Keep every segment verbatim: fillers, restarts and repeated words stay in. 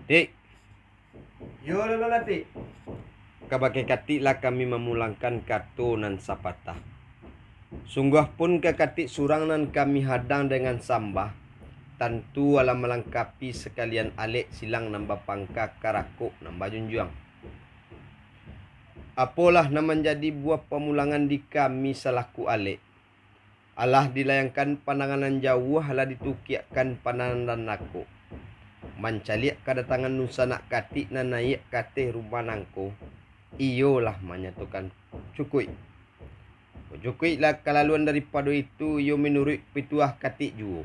Tik. Yo, lalu lah, Tik. Kabake katik lah kami mamulangkan kato nan sapatah. Sungguah pun ka katik surang nan kami hadang dengan sambah, tantu alah malangkapi sakalian alek silang nan bapangka karakok nan bajunjuang. Apolah nan manjadi buah pamulangan di kami salaku alek? Alah dilayangkan pandangan nan jauah, alah ditukiakkan pandangan nan dakok. Mancaliak kadatangan dunsanak katik nan naiak ka ateh rumah nangko, iyo lah manyatokan cukuik. Cukuik lah kalaluan daripado itu, iyo manuruik pituah katik juo.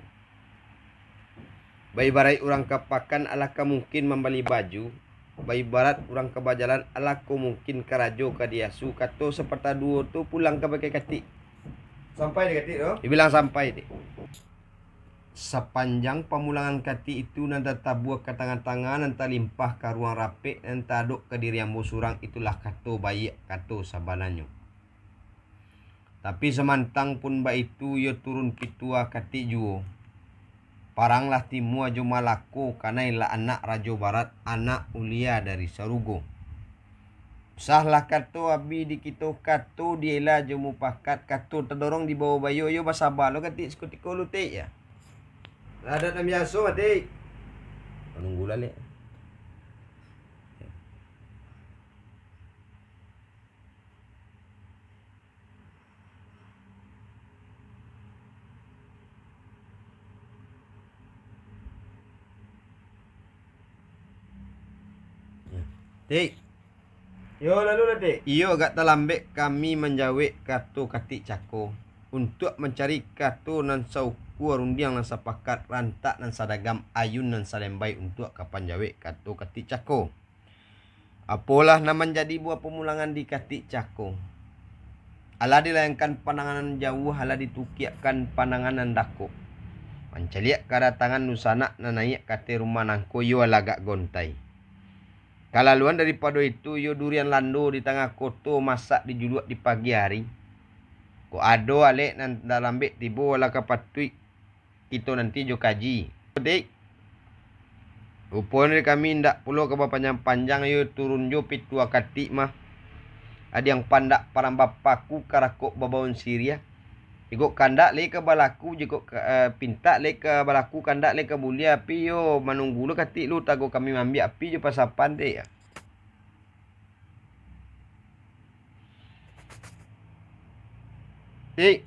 Baibaraik urang ka pakan, alah ka mungkin mambali baju. Baibaraik urang ka bajalan, alah ka mungkin karajo ka diasu. Kato sapatah duo tu pulang kabake katik. Sampai di katik tu? Dibilang sampai, Tik. Sapanjang pamulangan katik itu nan tatabua ka tangah-tangah, nan talimpah ka ruang rapek, nan taadok ka diri ambo surang, itulah kato baiak, kato sabananyo. Tapi samantang pun baitu, iyo turun pituah katik juo. Parang lah timua jo Malako, kanai lah anak Rajo Barat, anak ulia dari sarugo. Sahlah kato abih di kito, kato diela jo mupakat, kato tadorong dibawo bayo, yo basaba lo katik sakutiko lu, Tik, ya. Lah adat nan biaso mah, Tik. Manunggu lah, Lek. Tik. Yo, lalu lah, Tik. Iyo agak talambek kami manjawek kato katik cako, untuak mancari kato nan saukua, rundiang nan sapakat, rantak nan sadagam, ayun nan salembai, untuak ka panjawek kato katik cako. Apolah nan manjadi buah pamulangan di katik cako? Alah dilayangkan pandangan nan jauah, alah ditukiakkan pandangan nan dakok. Mancaliak kadatangan dunsanak nan naiak ka ateh rumah nangko, iyo alah agak gontai. Kalaluan daripado itu, iyo durian lando di tangah koto, masak dijuluak di pagi ari. Kok ado alek nan talambek tibo, alah ka patuik kito nanti jo kaji. Tik. Ruponyo kami indak pulo ka bapanjang-panjang, iyo turun jo pituah katik mah. Adiang pandak parang bapaku, karakok babaun siriah. Jikok kandak lai ka balaku, jikok ka, eh, pintak lai ka balaku, kandak lai ka buliah, api yo manunggu lo katik lu, tago kami maambiak api jo pasapan, Tik. Tik.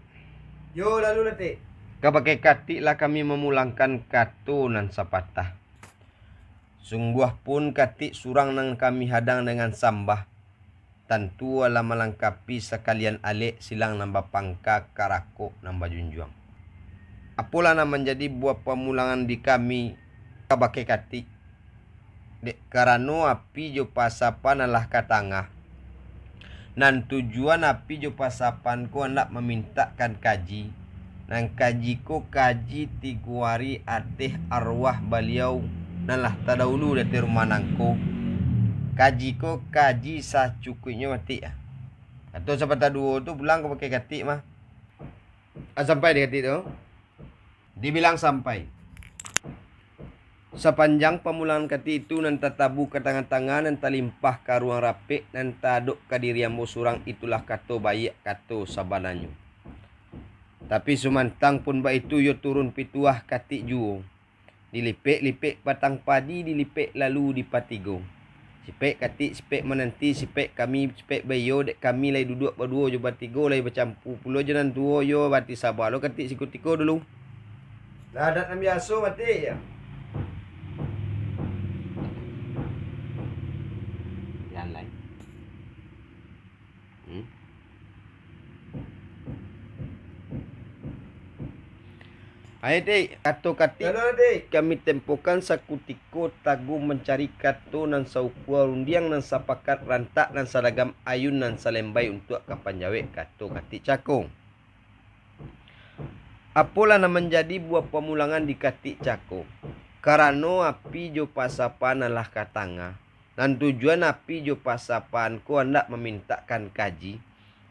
Yo, lalu lah, Tik. Kabake katik lah kami mamulangkan kato nan sapatah. Sungguah pun katik surang nan kami hadang dengan sambah, tantu alah malangkapi sakalian alek silang nan bapangka karakok nan bajunjuang. Apolah nan manjadi buah pamulangan di kami kabake katik? Dek karano api jo pasapan alah ka tangah. Nan tujuan api jo pasapan ko andak mamintakkan kaji. Nan kaji ko kaji tigo ari ateh arwah baliau nan lah tadahulu di ateh rumah nangko. Kaji ko kaji sacukuiknyo, Tik, ah. Atau sapatah duo tu pulang ka pakai katik mah. Ah, sampai di katik tu. Dibilang sampai. Sapanjang pamulangan katik itu nan tatabu ka tangah-tangah, nan talimpah ka ruang rapek, nan taadok ka diri ambo surang, itulah kato baiak, kato sabananyo. Tapi sumantang pun baitu, iyo turun pituah katik juo. Dilipek-lipek batang padi, dilipek lalu dipatigo. Sipek katik, sipek mananti, sipek kami, sipek baiyo, dek kami lai duduak baduo jo batigo, lai bacampu pulo jo nan tuo, iyo bati saba lo katik sikutiko dulu. Lah adat nan biaso mati, yo. Jan lai. Hmm? Ayo, Tik, kato katik. Halo, Tik. Kami tempokan sakutiko, tago mancari kato nan saukua, rundiang nan sapakat, rantak nan sadagam, ayun nan salembai untuak ka panjawek kato katik cako. Apolah nan manjadi buah pamulangan di katik cako? Karano api jo pasapan alah ka tangah, nan tujuan api jo pasapan ko andak mamintakkan kaji,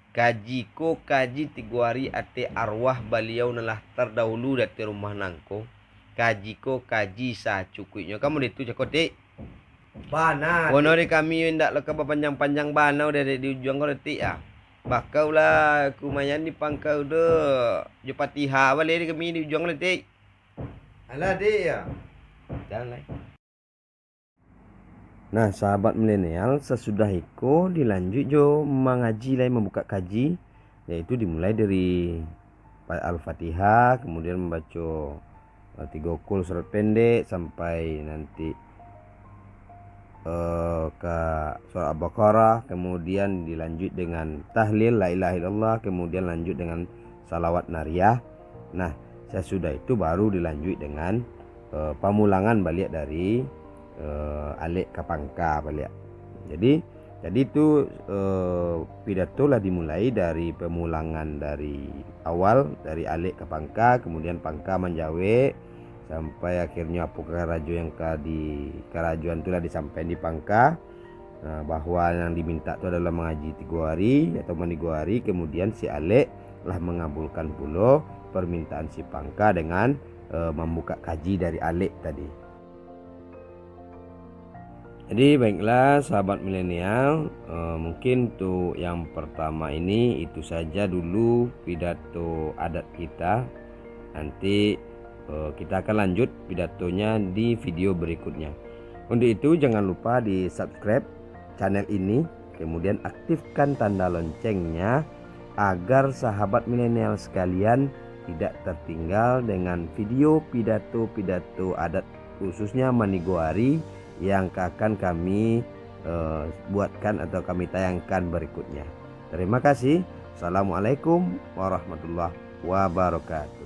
Kaji ko kaji tigo ari ateh arwah baliau nan lah tardahulu di ateh rumah nangko. Kaji ko kaji sacukuiknyo. Kamu deh tu cako, Tik? Bana, Wono Tik. Deh kami indak lo ka bapanjang-panjang bana deh, deh di ujuang ko, Tik, ah. Bakau lah kumayan di pangka tu jo Fatihah baleh deh kami di ujuang ko, Tik. Alah, Tik, ya. Jalan lai. Nah, sahabat milenial, sasudah iko dilanjuik jo mangaji lai, mambukak kaji, yaitu dimulai dari pa-, Al-Fatihah, kemudian mambaco, eh, tigo kul surat pendek sampai nanti, eh, ka surat Al-Baqarah, kemudian dilanjuik dengan tahlil, la ilaha illallah, kemudian lanjut dengan salawat nariyah. Nah, sasudah itu baru dilanjuik dengan, eh, pamulangan baliak dari, eh, alek ka pangka baliak. Jadi, jadi tu, eh, pidato lah dimulai dari pamulangan dari awal, dari alek ka pangka, kemudian pangka manjawek, sampai akhirnyo apo karajo yang ka di-, karajoan tu lah disampaian di pangka. Nah, bahwa yang diminta tu adalah mangaji tigo ari atau manigo ari, kemudian si alek lah mangabulkan pulo permintaan si pangka dengan, eh, mambukak kaji dari alek tadi. Jadi, baiklah, sahabat milenial, eh, mungkin untuk yang pertama ini itu saja dulu pidato adat kita. Nanti, eh, kita akan lanjut pidatonya di video berikutnya. Untuk itu, jangan lupa di-subscribe channel ini, kemudian aktifkan tanda loncengnya, agar sahabat milenial sekalian tidak tertinggal dengan video pidato-pidato adat, khususnya manigo ari, yang akan kami, eh, buatkan atau kami tayangkan berikutnya. Terima kasih. Assalamualaikum warahmatullahi wabarakatuh.